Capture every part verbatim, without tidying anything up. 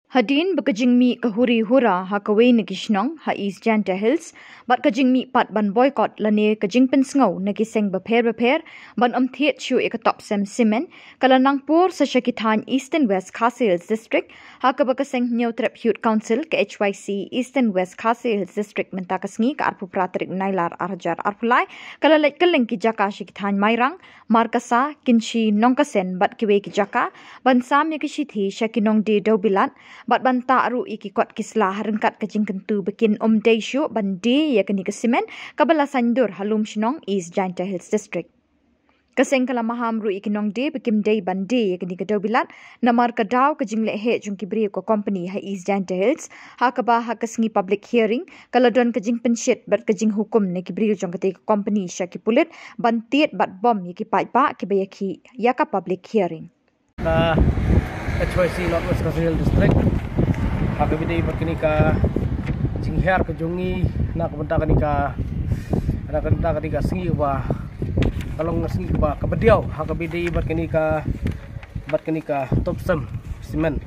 Hadien ba ka jingmih ka huri hura ha kawei na ki shnong ha East Jaintia Hills bad ka jingmih pat ban boycott lane ka jingpynsngew na ki seng bapher bapher ban ym thied shuh ïa ka Topcem Cement ka la nang por sa sha ki thaiñ Eastern West Khasi Hills District, ha kaba ka seng Hynñiewtrep Youth Council ka H Y C Eastern West Khasi Hills District mynta ka sngi ka arphew phra tarik Nailar ar hajar arphew lai ka la leit kylleng ki jaka sha ki thaiñ Mairang, Markasa, Kynshi, Nongkasen bad kiwei ki jaka ban sam ïa ki shithi sha ki nongdie dewbilat bad ban tah ruh ïa ki kot ki sla ha ryngkat ka jingkyntu ba kin ym dei shuh ban die ïa kane ka cement kaba la saiñdur ha Lumshnong, East Jaintia Hills District. Ka seng ka la maham ruh ïa ki nongdie ba kim dei ban die ïa kane ka dewbilat namar ka daw ka jingleh heh jong ki briew ka company ha East Jaintia Hills, ha kaba ha ka sngi public hearing ka la don ka jingpynshit bad ka jinghukum na ki briew jong katei ka company sha ki pulit ban tied bad bom ïa ki paidbah kiba ïakhih ïa ka public hearing. Ka H Y C North West Khasi Hills District, ha kaba ïadei bad kane ka jinghiar ka jong ngi na ka bynta kane ka, na ka bynta kane ka sngi kaba, ka long ka sngi kaba, kaba diaw ha kaba ïadei bad kane ka, bad kane ka Topcem Cement.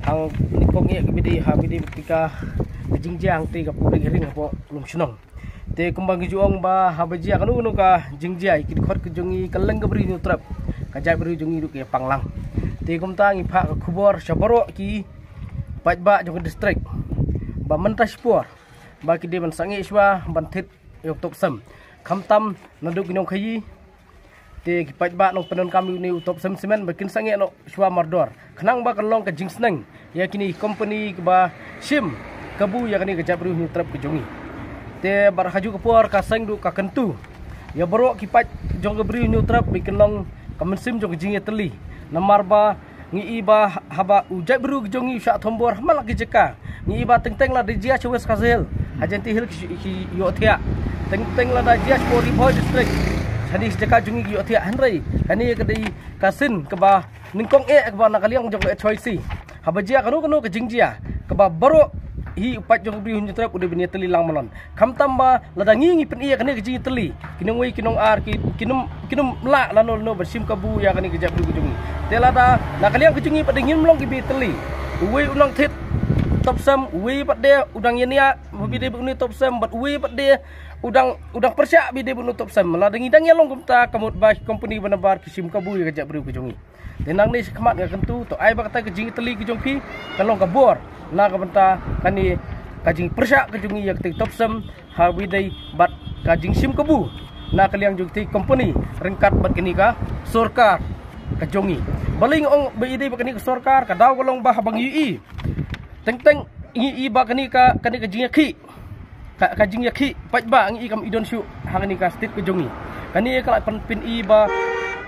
Hangno ka jingeh kaba ïadei ha kaba ïadei bad kane ka, ka jingjia hangtei ka public hearing hapoh Lumshnong. Te kumba ngi ju ong ba haba jia kano kano ka jingjia ïa ki dkhot ka jong ngi, ka leng ka Bri Hynñiewtrep, ka jaitbynriew jong ngi ruh ka ïapang lang. Te kumta ngi phah ka khubor sha baroh ki paidbah jong ka district ba mynta shipor ba ki dei ban sangeh shuwa ban thied ïa u Topcem, khamtam naduh ki nongkhaïi. Te ki paidbah nongpyndonkam ïa une u Topcem Cement ba kin sangeh noh shuwa mardor khnang ba kan long ka jingsneng ïa kine ki company kiba shim kabu ïa kane ka jaitbynriew Hynñiewtrep ka jong ngi. Te bad ha kajuh ka por ka seng ruh ka kyntu ïa baroh ki paid jong ka Bri Hynñiewtrep ba kin long ka mynsiem jong ka jingïatylli, namar ba ngi i ba haba u jaitbynriew ka jong ngi u shah thombor ha man la ki jaka, ngi i ba teng teng lada jia sha West Khasi Hills, ha Jaintia Hills ki, ki ïohthiah, teng teng lada jia sha Ri Bhoi District, shane sha jaka jong ngi ki ïohthiah. Hynrei kane ka dei ka sien kaba nyngkong eh kaba na ka liang jong ka H Y C, haba jia kano kano ka jingjia kaba baroh hi u paid jong ka Bri Hynñiewtrep u dei ban ïatylli lang manon. Khamtam ba lada ngi ngi pyn-i ïa kane ka jingïatylli, ki nongwei ki nongar ki, kin ym, kin ym lah lano lano ban shim kabu ïa kane ka jaitbynriew ka jong ngi. Te lada na ka liang ka jong ngi pat de ngim long kiba ïatylli, uwei u nongthied Topcem, uwei pat de u dang ïania ba ïadei bad une u Topcem, bad uwei pat de u dang, u dang pyrshah ba ïadei bad une u Topcem. Lada ngi dang ïalong kumta ka mut ba ki company ba nabar ki shim kabu ïa ka jaitbynriew ka jong ngi. Te nangne shakhmat nga kyntu, to ai ba kata ka jingïatylli ka jong phi kan long ka bor na ka bynta kane ka jingpyrshah ka jong ngi ïa katei ka Topcem, ha kaba ïadei bad ka jingshim kabu na ka liang jong katei ka company ryngkat bad kane ka sorkar ka jong ngi. Balei nga ong ba ïadei bad kane ka sorkar, ka daw ka long ba haba ngi ïohi, teng teng ngi i ba kane ka, kane ka jingïakhih, ka, ka jingïakhih paidbah ngi i kam i don shuh ha kane ka state ka jong ngi. Kane ka la pyn, pyn-i ba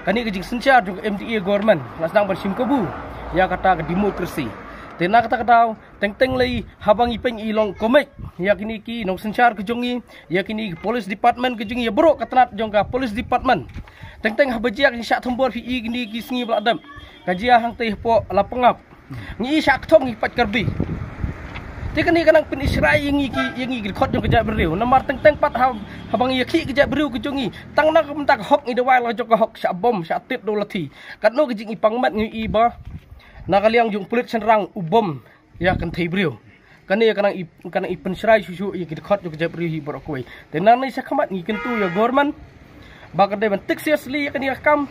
kane ka jingsynshar jong ka M D A government la sdang ban shim kabu ïa kata ka democracy. Te na kata ka daw teng teng lei haba ngi pyn-i long kumne ïa kine ki nongsynshar ka jong ngi, ïa kine ki police department ka jong ngi, ïa baroh ka tnat jong ka police department. Teng teng haba jia ka jingshah thombor phi i kine ki sngi ba la dep, ka jia hangtei hapoh Lapangap. Ngi i shah kthong ngi paid Karbi. Te kane ka nang pyn-i shrai ïa ngi ki, ïa ngi ki dkhot jong ka jaitbynriew. Namar teng teng pat ha, haba ngi ïakhih ka jaitbynriew ka jong ngi, tang na ka bynta ka hok ngi dawai la jong ka hok, shah bom, shah tied da u lathi. Katno ka jingipang met ngi i ba na ka liang jong u pulit shynrang u bom ïa ka kynthei briew. Kane ka nang i, ka nang i pynshrai shuh shuh ïa ki dkhot jong ka jaitbynriew hi baroh kawei. Te nangne shakhmat ngi kyntu ïa government ba kan dei ban take seriously ïa kane ka kam.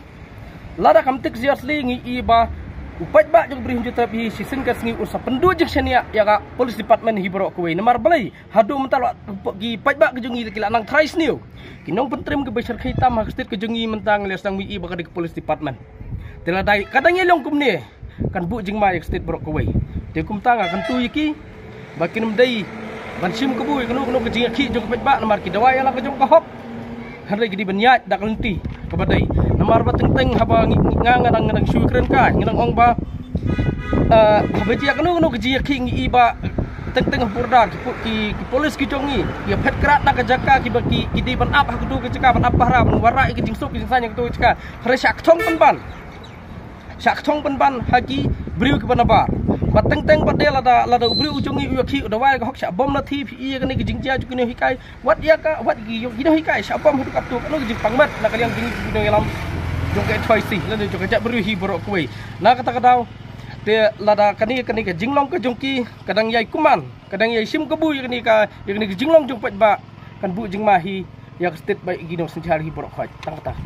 Lada kam take seriously ngi i ba u paidbah jong ka Bri Hynñiewtrep hi shisien ka sngi un sa pynduh jingshaniah ïa ka police department hi baroh kawei. Namar balei, haduh mynta la ki paidbah ka jong ngi ki la nang tharai sniew. Ki nongpyntrim kiba shyrkhei tam ha ka state ka jong ngi mynta ngi la sdang ngi i ba ka dei ka police department. Te lada ka dang ïalong kumne, kan buh jingma ïa ka state baroh kawei. Te kumta nga kyntu ïa ki ba kin ym dei ban shim kabu ïa kano kano ka jingïakhih jong ka paidbah namar ki dawai ïa la ka jong ka hok. Hynrei ki dei ban ïaid da ka lynti kaba dei. Namar ba teng teng haba ngi, ngi, nga, nga dang, nga dang shu kren kai, nga dang ong ba, eh, haba jia kano kano ka jingïakhih ngi i ba teng teng ha border ki, ki, ki police ki jong ngi ki ïa phet krad na ka jaka kiba ki, ki dei ban ap ha katu ka jaka, ban ap pahara, ban wanrah ïa ka jingsuk ka jingsaiñ ha katu ka jaka. Hynrei shah kthong pynban. Shah kthong pynban ha ki briew kiba nabar. Ba teng teng ba de lada, lada u briew u jong ngi u ïakhih u dawai ka hok, shah bom lathi, phi i ïa kane ka jingjia jong ki nonghikai. Wat ïa ka, wat ki, ki nonghikai shah bom haduh katto, kano ka jingpang met na ka liang jong ngi ki nongïalam jong ka H Y C lane jong ka jaitbynriew hi baroh kawei. Na kata ka daw Te lada kane kane ka jinglong ka jong ki ka dang ïai kumne, ka dang ïai shim kabu ïa kane ka, ïa kane ka jinglong jong paidbah, kan buh jingma hi ïa ka state bad ïa ki nongsynshar hi baroh khoit. Tang kata.